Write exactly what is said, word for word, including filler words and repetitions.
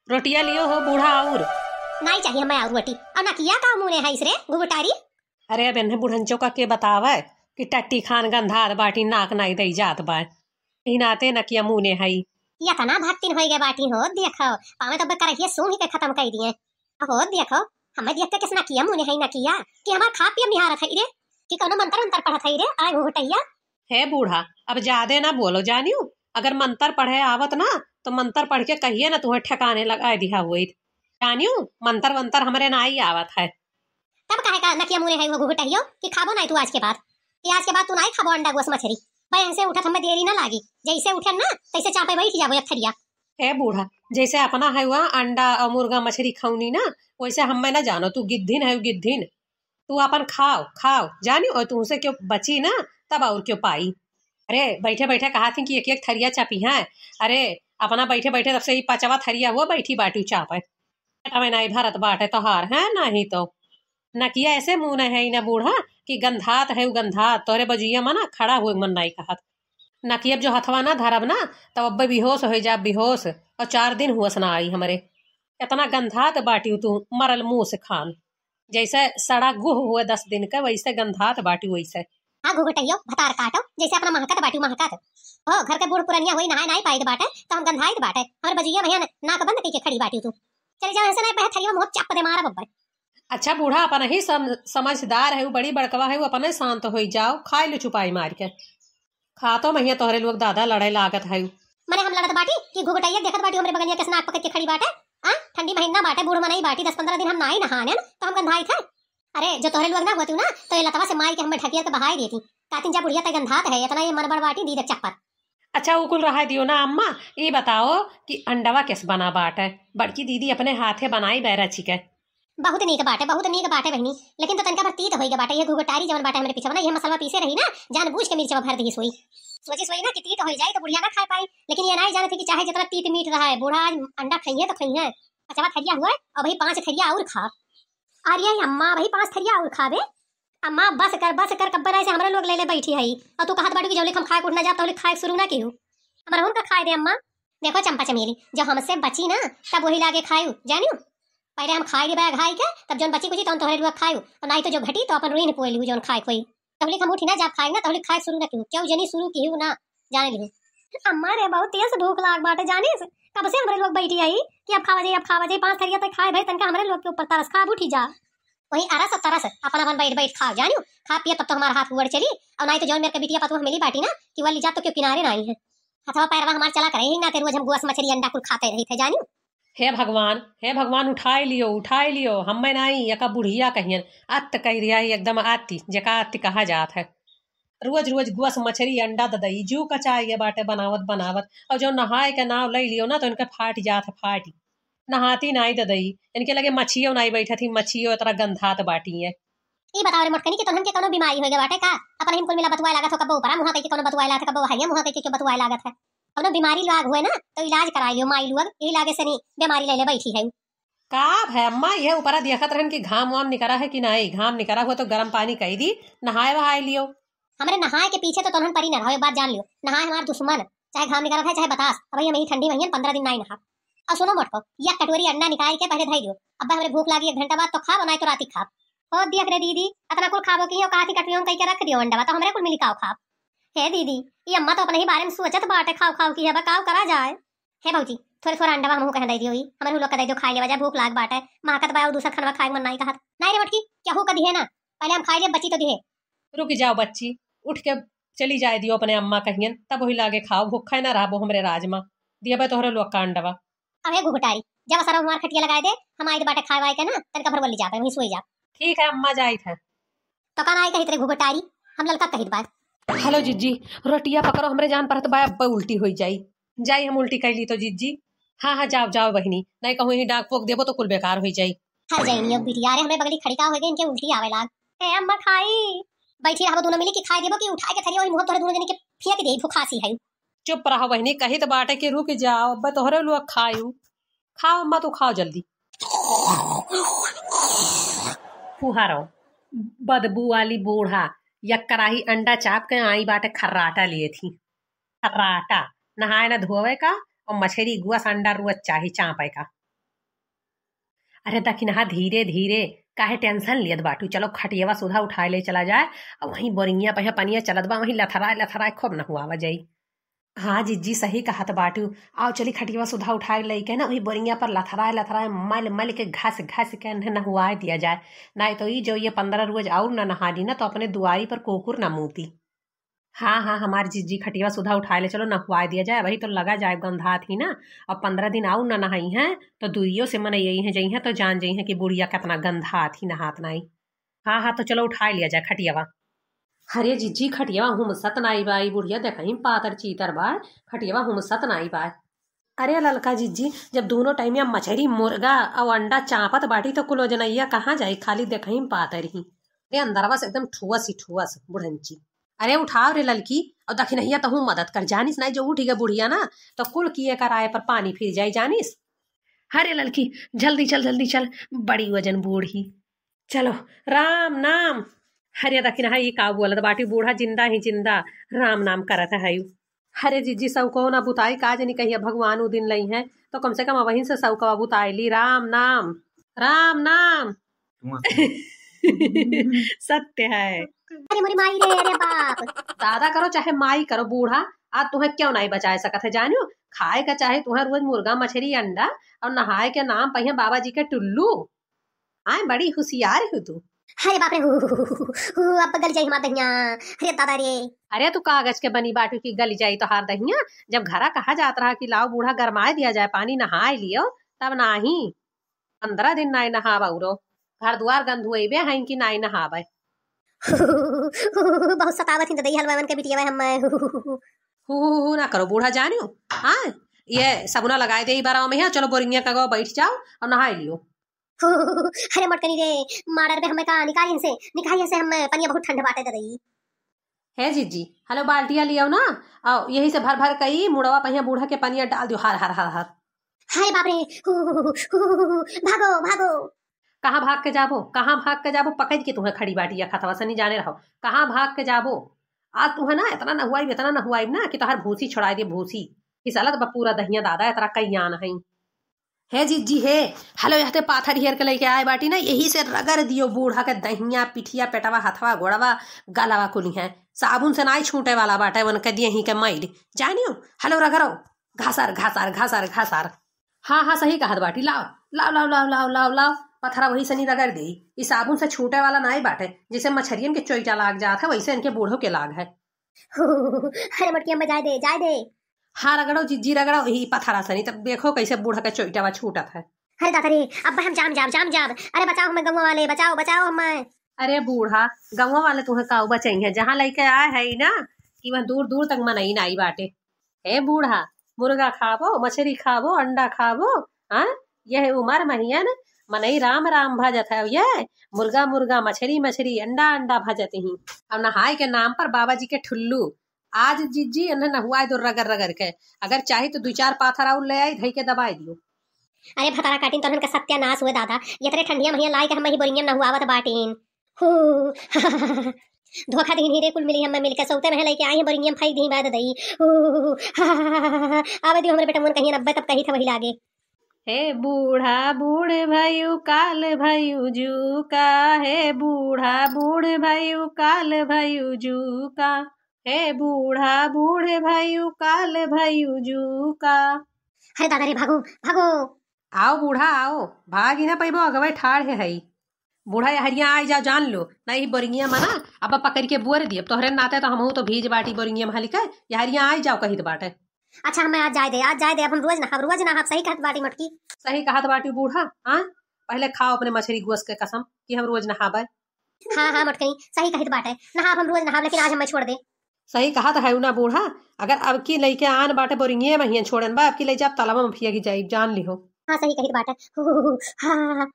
रोटिया लियो हो बूढ़ा और। नाई चाहिए हमें और रोटी। और नकिया का मुने है इसरे घुघटारी? अरे अब इन्हें बुढ़ंचो का के बतावे कि टट्टी खान गंधात बाटी, नाक नाई दई जात बा। इनाते नकिया मुने है। या तना भक्तिन होई गए बाटी हो, देखो, पावे तो बे करहिए सूंघ के खत्म कर दिए। हो देखो, हमें देखते किस नकिया मुने है नकिया कि हमार खा पिया निहारत है रे, कि कौनो मंत्र उंतर पढ़त है रे, आए घुघटैया। हे बूढ़ा, अब ज्यादे ना बोलो जानियो, अगर मंत्र पढ़े आवत ना तो मंत्र पढ़ के कहिए ना तुम्हें ठिकाने लगा दिया हुई। जानियो, मंत्र वंत्र हमरे ना ही आवत है। तब काहे का नकिया मुने है वो घुघटैयो कि खाबो नाई तू आज के बाद, कि आज के बाद तू नाई खाबो अंडा गोस मछरी। भाई ऐसे उठत हमें देरी ना लागी, जैसे उठे ना तैसे चापे बैठ जाबो एक थरिया। हे बूढ़ा, जैसे अपना है वह अंडा और मुर्गा मछरी खौनी ना, वैसे हमें ना जानो, तू गिद्धिन है गिद्धिन। तू अपन खाओ, खाओ, जानी, और तुमसे क्यों बची ना, तब और क्यों पाई। अरे, बैठे बैठे कहा थी कि एक एक थरिया चापी है। अरे, अपना बैठे बैठे तब से ही पचवा थरिया हुआ बैठी बाटू चापे। पेटवे नाई भरत बाटे तोहार, है नाहीं तो। नकिया ऐसे मुने है ना बूढ़ा कि गंधात है उ गंधात, तोरे बजुइया में ना खड़ा हुए मन नाई कहत। नकिया जो हथवा ना धरब ना, तब अब्बे बेहोश हो जा, बेहोश, और चार दिन हुअस ना आई हमरे। इतना गंधात बाटी तू मरल मुंह से खान। जैसे सड़ा गुह हुए दस दिन के, वैसे गंधात बाटी वैसे। हाँ घुघटैयो, भतार काटो, जैसे अपना महकत बाटी महकत। हो, घर के बूढ़ पुरनिया होई, नहाए नाई पाइत बाटे, तो हम गंधाइत बाटे। हमरे बजुइया भैया न-, नाक बंद कइके खड़ी बाटी तू। चली जाओ, ऐसे नाई बहे थरिया में मुँह चप दे मारब अब्बे। अच्छा बूढ़ा, अपना ही सम-, समझदार है, वो बड़ी बड़कवा है, वो अपने शांत होई जाओ, खाई लो चुपाई मार के। खातो महिया तोहरे लोग दादा लड़े लागत है। मने हम लड़त बाटी कि घुघटैया देखत बाटी हमरे बगलिया के नाक पकड़ के खड़ी बाटे। आ, ठंडी महीना बाटे, बूढ़ मनई बाटी, दस पन्द्रह दिन हम नाई नहाने न, तो हम गंधाई थे। अरे, जो तोहरे लोग ना होती ना, तो ये लतवा से मार के हमें ढकिया के बहाई देती। कातिन जा बुढ़िया तय गंधात है, इतना ये मनबड़ बाटी दी दे चप्पल। अच्छा, वो कुल रहा दियो ना अम्मा, ये बताओ कि अंडवा कैसे बना बाटे? बड़की दीदी अपने हाथे बनाई बैरा चिके। बहुत नीक बाटे, बहुत नीक बाटे बहिनी, लेकिन तो तनका भर तीत होई गए बाटे। ये घुघटारी जवन बाटे हमरे पीछे ना, ये मसलवा पीसे रही ना, जानबूझ के मिर्चवा भर दी सोई। सोची सोई ना कि तीत होई जाए तो बुढ़िया ना खाए पाई, लेकिन ये नाई जानत है कि चाहे जितना तीत मीठ रहा है, बूढ़ा आज अंडा खइहे तो खइहे। पचवा थरिया हुआ है, और भाई पाँच थरिया और खा। अरे अम्मा, भाई पाँच थरिया और खाबे? अम्मा बस कर, बस कर, कब्बे नाई से हमरे लोग ले ले बैठी है, और तू कहत बाटू कि जौले हम खाए के उठ ना जाब, तौले खाए के शुरू ना किहू। हमरहुन का खाए दे अम्मा। देखो चंपा चमेली, जो हमसे बची ना, तब वही लागे खायू, जानियो। पहले हम खाई लेबे घाई के, तब जौन बची कुची तौन तोहरे लोग खायू, और नाई तो जो घटी तो अपन रुइन पोए लिहू जौन खाए कोई। तहली हम उठी ना जाब खाए ना, तहली खाए शुरू ना किहू, क्यों जनी शुरू किहू ना, जाने लिहू। अम्मा रे, बहुत तेज भूख लाग बाटे, जानिस? कब से हमरे लोग बैठी आई कि अब खावा जाई, अब खावा जाई, पाँच थरिया तक खाए भाई, तनका हमरे लोग के ऊपर तरस, खा अब उठी जा। वही अरस तरस, अपन अपन बैठ बैठ खाओ, जानियो। खा पिए तब तो हमारा हाथ उड़ चली, और नाई तो जौन मेरे के बिटिया पतुआ मिली बाटी ना, कि वली जात तो क्यों किनारे ना आई है। हथवा पैरवा हमार चला करे, यही नाते रोज हम गोस मछली अंडा कुल खाते रही थे, जानियो। हे भगवान, हे भगवान, उठाई लियो, उठाई लियो, हम्मे नाई, एका बुढ़िया कहियन, अत्त कह दिया है, एकदम अत्ती, जेका अत्ती कहा जात है। रोज रोज गोस मछरी अंडा ददई, जू कचाई गए बाटे बनावत बनावत, और जो नहाए के नाव लई लियो ना, तो इनके फाट जात है, फाटी। नहाती नाई ददई, इनके लगे मछियो नाई बैठत ही, मछियो इतना गंधात बाटी है। ई बताओ रे मोटकनी कि तोहन के कौनो बीमारी हो गए बाटे का? अपन हिम कुल मिला बतुआए लागत हो, कबो ऊपरा मुँह कह के कौनो बतुआए लागत है, कबो हरिया मुँह कह के क्यों बतुआए लागत है। कौनो बीमारी लाग हुए ना, तो इलाज कराई लियो माई लोग, यही लागे सनी बीमारी ले ले बैठी है। का भय अम्मा, यह ऊपरा देखत रहन कि घाम वाम निकरा है कि नाई? घाम निकरा हुआ तो गरम पानी कई दी, नहाए वहाए लियो। हमरे नहाए के पीछे तो तोहन परी ना रहो, एक बात जान लियो, नहाए हमार दुश्मन, चाहे घाम निकरत है चाहे बतास। अब हम यही ठंडी महीन पन्द्रह दिन नाई नहाब। और सुनो मोटको, यह कटोरी अंडा निकाल के पहले धई दियो, अब हमरे भूख लागी, एक घंटा बाद तो खाब, नाई तो राती खाब। हो देख रे दीदी, अतना कुल खाबो की हो, कहा थी कटोरी कई के रख दियो अंडा, तो हमरे कुल मिली काव खाब। हे दीदी, ये अम्मा तो अपने ही बारे में सोचत बाटे, खाओ खाओ की है, बताओ करा जाए। हे भौजी, थोड़े थोड़ा अंडवा हमहू कहे दे दियो, ई हमरे लोग के दे दियो, खाई लेवा जाए, भूख लाग बाटे, महकत बा, और दूसर खानवा खाए के मन नाई कहत। नाई रे मोटकी, केहू का दिहे ना, पहले हम खाई ले, बची तो दिहे। रुक जाओ बच्ची, उठ के चली जाए दियो अपने अम्मा कहियन, तब वही लागे खाओ, भूखे ना रहबो हमरे राज मा, दियबे तोहरे लोग का अंडवा। अब हे घुघटारी, जब असर हमार खटिया लगाए दे, हम आई बाटे खाए वाए के ना, तनका भर वली जाबे, वहीं सोई जा। ठीक है अम्मा, जाइत है। तो का नाई कहित रे घुघटारी, हम ललका कहित बा। हेलो जिज्जी, रोटिया पकड़ो, हमरे जान परत बा, अब उल्टी होई जाई। जाई हम उल्टी कैली तो जिज्जी। हाँ, हाँ, जाओ, जाओ बहिनी, नहीं कहूँ यही डाक पोक देबो तो कुल बेकार होई जाई। हर जाई नियो बिटिया, अरे हमरे बगली खड़ी का हो गई, इनके उल्टी आवे लाग। हे अम्मा खाई। बैठी रहबो दोनों मिली कि खाई देबो कि उठाए के थरिया वही मुँह तोहरे दोनों जने के फेंक दे, भुखासी है। चुप रहो बहिनी, कहित बाटे कि रुक जाओ, अब तोहरे लोग खायू। खाओ अम्मा, तू खाओ जल्दी। फुहारो, बदबू वाली बूढ़ा, या कराही अंडा चाप के आई बाटे खर्राटा लिए थी। खर्राटा, नहाए न धोवे का, और मछरी गुआ से अंडा रुआ चाही चापे का। अरे दखिनहा, धीरे धीरे, काहे tension लियत बाटू? चलो खटियवा सुधा उठाए ले चला जाए, अउ वहीं बोरिंगिया पहे पनिया चलत बा, वहीं लथराए लथराए खूब नहुआवा जाई। हाँ जिज्जी, सही कहत बाटू। आओ चली खटियवा सुधा उठाए लइके ना, वही बोरिंगिया पर लथराए लथराए मल मल के घस घस के इन्हें नहुआए दिया जाए। नाहीं तो ई जो ये पन्द्रह रोज और ना नहानी ना, तो अपने दुआरी पर कुकुर ना मूती। हाँ हाँ, हमार जिज्जी, खटियवा सुधा उठाए ले चलो, नहुआए दिया जाए। वही तो लगा जाए गंधात ही ना। अब पन्द्रह दिन और ना नहाई हैं तो दुइयो से मन यही हैं, जई हैं तो जान जई हैं कि बुढ़िया कितना गंधात ही, नहात नाई। हाँ हाँ, तो चलो उठाए लिया जाए खटियवा। अरे जिज्जी, खटियवा हुमसत नाई बा, ई बुढ़िया देखहीं पातर चीतर बा, खटियवा हुमसत नाई बा। अरे ललका जिज्जी, जब दोनों टाइम या मछरी, मुर्गा अउ अंडा चापत बाटी तो कुल वजनैया कहाँ जाई, खाली देखहीं पातर ही। अरे अंदरवा से एकदम ठुअस ही ठुअस बुढ़ंची। अरे उठाओ रे ललकी, अउ दखिनहिया तहूँ मदद कर, जानिस नाई जो उठ गया बुढ़िया ना, तो कुल किए कराए पर पानी फिर जाई, जानिस। अरे ललकी, जल्दी चल, जल्दी चल, बड़ी वजन बूढ़ी। चलो, राम नाम। अरे दखिनहा, ई का बोलत बाटी, बूढ़ा जिंदा ही जिंदा राम नाम करत है। अरे जिज्जी, सौको ना बुताई, का जनी कहिया भगवान उ दिन लई हैं, तो कम से कम अबहिन से सौकवा बुताई ली। राम नाम, राम नाम। सत्य है। अरे मोरी माई रे, अरे बाप। दादा करो चाहे माई करो, बूढ़ा आज तुहें क्यों नाई बचाए सकत है जानियो? खाए का चाहे तुहें रोज मुर्गा, मछरी, अंडा अउ नहाए के नाम पहिया बाबा जी के टुल्लू। आए, बड़ी हुसियार हो तू। अरे बाप रे, हु, हु, अब गल जाई हमार दहिया। अरे दादा रे। अरे तू कागज के बनी बाटू की गल जाई तोहार दहिया? जब घरा कहा जात रहा कि लाओ बूढ़ा गरमाए दिया जाए, पानी नहाए लियो, तब नाही। पन्द्रह दिन नाई नहावा उरो। घर दुआर गंधुएबे हैं कि नाई नहावे। बहुत सतावत ही तो दई हलवावन के बिटिया हम। हु, हु, हु, हु ना करो बूढ़ा जानियो। हाँ, ये सबुना लगाए दे ई बराव में है, चलो बोरिंगिया का गो बैठ जाओ अउ नहाए लियो। अरे मोटकनी रे, मार डरबे हमें का, निकाल इनसे, निकाल इनसे, हम पनिया बहुत ठंड बाटे दे दई। हे जिज्जी, हलो बाल्टिया लियाओ ना, अउ यही से भर भर कई मुड़वा पहिया बूढ़ा के पनिया डाल दियो, हर हर हर हर। हाय बाप रे, हु, हु, हु, हु, हु, हु, भागो, भागो। कहाँ भाग के जाबो, कहाँ भाग के जाबो, पकड़ के तुहें खड़ी बाटी या खतवा से नहीं जाने रहो, कहाँ भाग के जाबो। आज तुहें ना इतना नहुआइब, इतना नहुआइब ना कि तोहार भूसी छोड़ाई दे, भूसी। फिसलत बा पूरा दहिया दादा, इतना कईयान है। हे जिज्जी हे, हलो यहते पाथर हेर के लइके आए बाटी ना, यही से रगड़ दियो बूढ़ा के दहिया, पिठिया, पेटवा, हथवा, गोड़वा, गलवा कुली है। साबुन से नाई छूटे वाला बाटे, वन के दिए ही के मैल। जानियो, हलो रगड़ो, घासर, घासर, घासर, घासर। हाँ, हाँ, सही कहत बाटी, लाओ, लाओ, लाओ, पथरा वही सनी रगड़ देई। ई साबुन से छूटे वाला नाई बाटे, जैसे मछरियन के चोइटा लाग जात है, वैसे इनके बूढ़ो के लाग है। अरे मोटकी अम्मा, जाए दे, जाए दे। हाँ, रगड़ो जिज्जी, रगड़ो, ई पथरा सनी, तब देखो कैसे बूढ़ा के चोइटावा छूटत है। अरे दादा रे, अब हम जाम जाब, जाम जाब। अरे बचाओ हमें गौवा वाले, बचाओ, बचाओ हमें। अरे बूढ़ा, गौवा वाले तुहें काऊ बचाई है, जहाँ लइके आए है ना कि वह दूर दूर तक मनई नाई बाटे। हे बूढ़ा, मुर्गा खाबो, मछरी खाबो, अंडा खाबो, हाँ? यह उमर महियन मनई राम राम भजत है, ये मुर्गा मुर्गा, मछरी मछरी, अंडा अंडा भजत ही। अब नहाए के नाम पर बाबा जी के ठुल्लू। आज जिज्जी इन्हें नहुआए दो रगड़ रगड़ के। अगर चाही तो दुई चार पाथर और ले आई, धई के दबाए दियो। अरे भतारा काटिन, तोहन का सत्यानाश हुए दादा। यतरे ठंडिया महिया लाई के हम ही बोरिंगिया में नहुआवत बाटिन। हू, धोखा दीन ही रे, कुल मिली हम मिलके सौते में लेके आई हैं, बोरिंगिया में फेंक दी बाद दई। हू, आवे दियो हमरे बेटा, मन कहिए नब्बे तब कही था वही लागे। हे बूढ़ा बूढ़ भयू काल भयू जू का, हे बूढ़ा बूढ़ भयू काल भयू जू का, हे बूढ़ा बूढ़ भयू काल भयू जू का। अरे दादा रे, भागो, भागो। आओ बूढ़ा आओ, भागी ना पैबो, अगवे ठाड़ है हई। बूढ़ा यहरिया आई जाओ, जान लो, ना यही बोरिंगिया में ना, अब पकड़ के बोर दिए, अब तोहरे नाते तो हमहू तो भीज बाटी बोरिंगिया में हलिके, यहरिया आई जाओ कहित बाटे। अच्छा, हमें आज जाए दे, आज जाए दे, अब हम रोज नहाब, रोज नहाब, सही कहत बाटी मोटकी। सही कहत बाटी बूढ़ा, हाँ? पहले खाओ अपने मछरी गोस के कसम कि हम रोज नहाबे। हाँ, हाँ, मोटकनी, सही कहित बाटे। नहाब हम रोज नहाब, लेकिन आज हमें छोड़ दे। सही कहत है ना बूढ़ा, अगर अब की लइके आन बाटे बोरिंगिए में हियन छोड़न बा, अब की ले जाब तलवा में फिया की जाइब, जान लिहो। हाँ, सही कहित बाटे। हु, हु, हु, हु, हाँ, हाँ, हाँ।